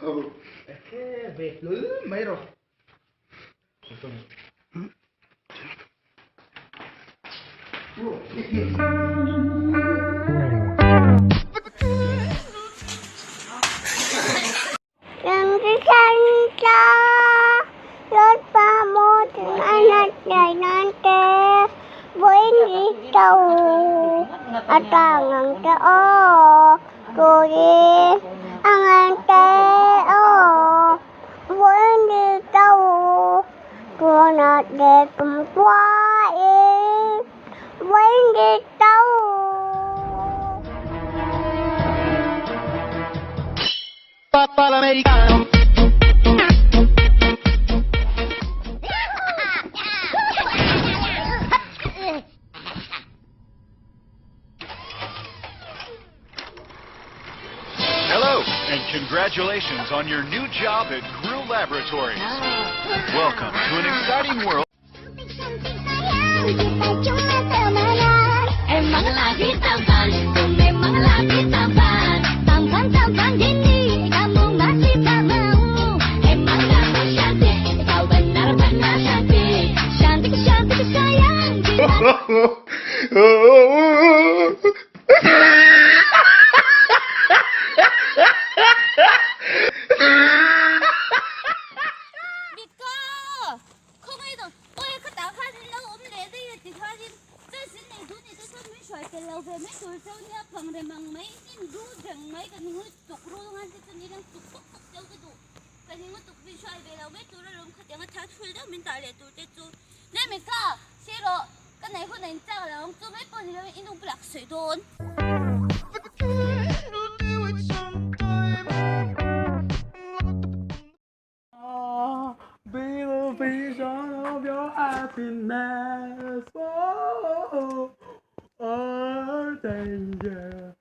Ehe, ve hlul mai rawh. Hello, and congratulations on your new job at Gru Laboratories. Welcome to an exciting world. Mika! Khawngaih dawh awi ka tah khan in lo awm leh daih a ti khanin chanchin nei duh ni te chuan min hruai tel lo ve mai tur cheu nia phang rem ang mai in du reng mai ka ning lutuk rul ngan te chuan ilang tuk tuk tuk cheu ka duh ka ning lutuk min hruai ve lo mai tur alawm khatiang a thar thul deuh min tah leh tur te chu ne Mika! Sir rawh ka nei hun a in chak lo ang chu mai pawh ni lo in i nu bulah ka sawi dawn. Be the vision of your happiness oh, Earth angel,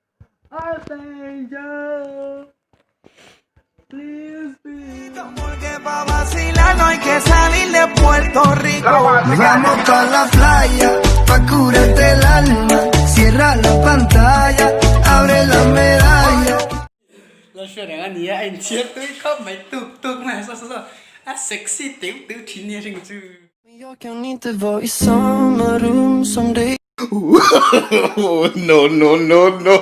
Earth angel Please be Porque pa' vacilar no hay que salir de Puerto Rico. Vamos pa' la playa, pa' curarte el alma. Cierra la pantalla, abre la medalla. La hre reng a nia a inchhiar tui khawp mai tuk tuk mai a saw saw saw a sexy teuh teuh thin nia hring chu. No no no no.